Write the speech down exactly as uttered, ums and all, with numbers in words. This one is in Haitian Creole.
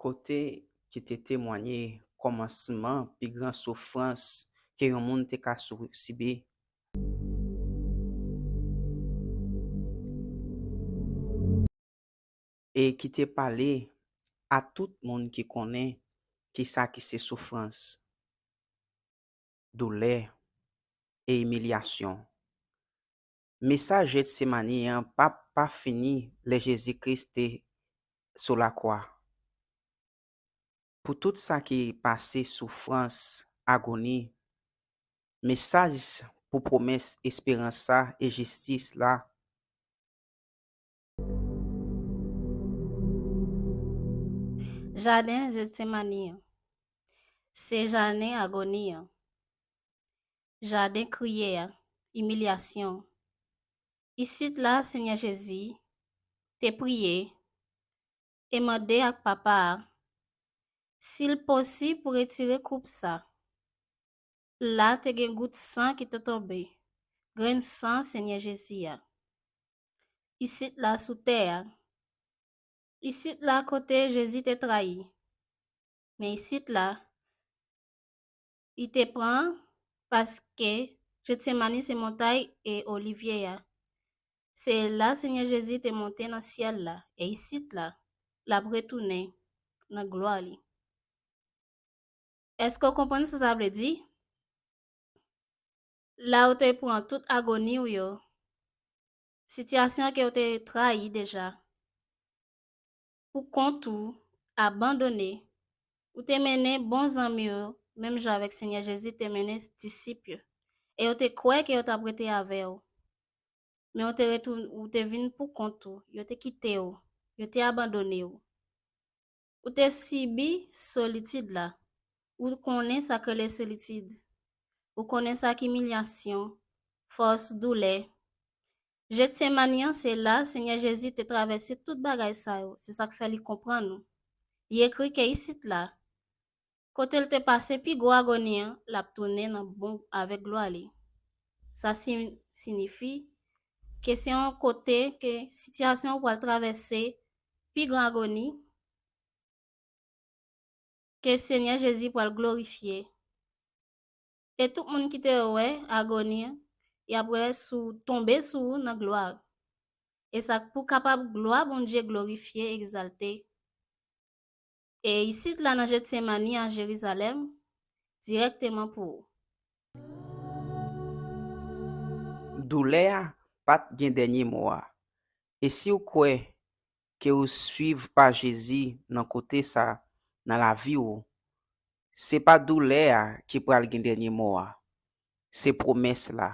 kote ki te temwanye kòmansman pi gran soufrans ke yon moun te ka sou- sibi, e ki te pale a tout moun ki konnen ki sa ki se soufrans, doulè, e imilyasyon. Mesaj Jetsemani an pa, pa fini lè Jezi Kris te sou lakwa. Pou tout sa ki pase soufrans, agoni, mesaj pou pwomès esperans sa e jistis la. Jaden Jetsemani an. Se jaden agoni an. Jaden kriye a, imilyasyon. Isit la, Senyè Jezi te priye e mande ak Papa a si l posib pou retire koup sa. La te gen gout san ki te tonbe, grenn san Senyè Jezi a. Isit la sou tè a. Isit la kote Jezi te trayi. Men isit la, li te pran paske Jetsemani se montay e Olivye a. Se la Senyè Jezi te monte nan syèl la, e isit la, l ap retounen nan glwa li. Èske w konprann sa sa vle di? La ou te pran tout agoni w yo, sitiyasyon ke w te trayi deja, pou kont ou, abandone, ou te mennen bon zanmi w yo, menm jan avèk Senyè Jezi te mennen disip yo, e yo te kwè ke yo t ap rete avè w. Men ou te retoun, ou te vin pou kont ou, yo te kite w, yo te abandone w. Ou te sibi solitid la. Ou konnen sa k rele solitid. Ou konnen sa k imilyasyon, fòs, doulè. Jetsemani an se la Senyè Jezi te travèse tout bagay sa yo. Se sa k fè li konprann nou. Li ekri ke isit la, kote l te pase pi gwo agoni an, l ap tounen nan bon avèk glwa li. Sa si- siyifi ke se yon kote ke sitiyasyon ou pral travèse pi gran agoni, ke Senyè Jezi pral glorifye. E tout moun ki te wè agoni an, y ap wè sou tonbe sou ou nan glwa. E sa k pou kapab glwa Bondye glorifye, egzalte. E isit la nan Jetsemani a Jerizalèm, dirèkteman pou ou. Doulè a pa t gen dènye mo a. E si w kwè ke w swiv pa Jezi nan kote sa nan lavi w, se pa doulè a ki pral gen dènye mo a. Se pwomès la.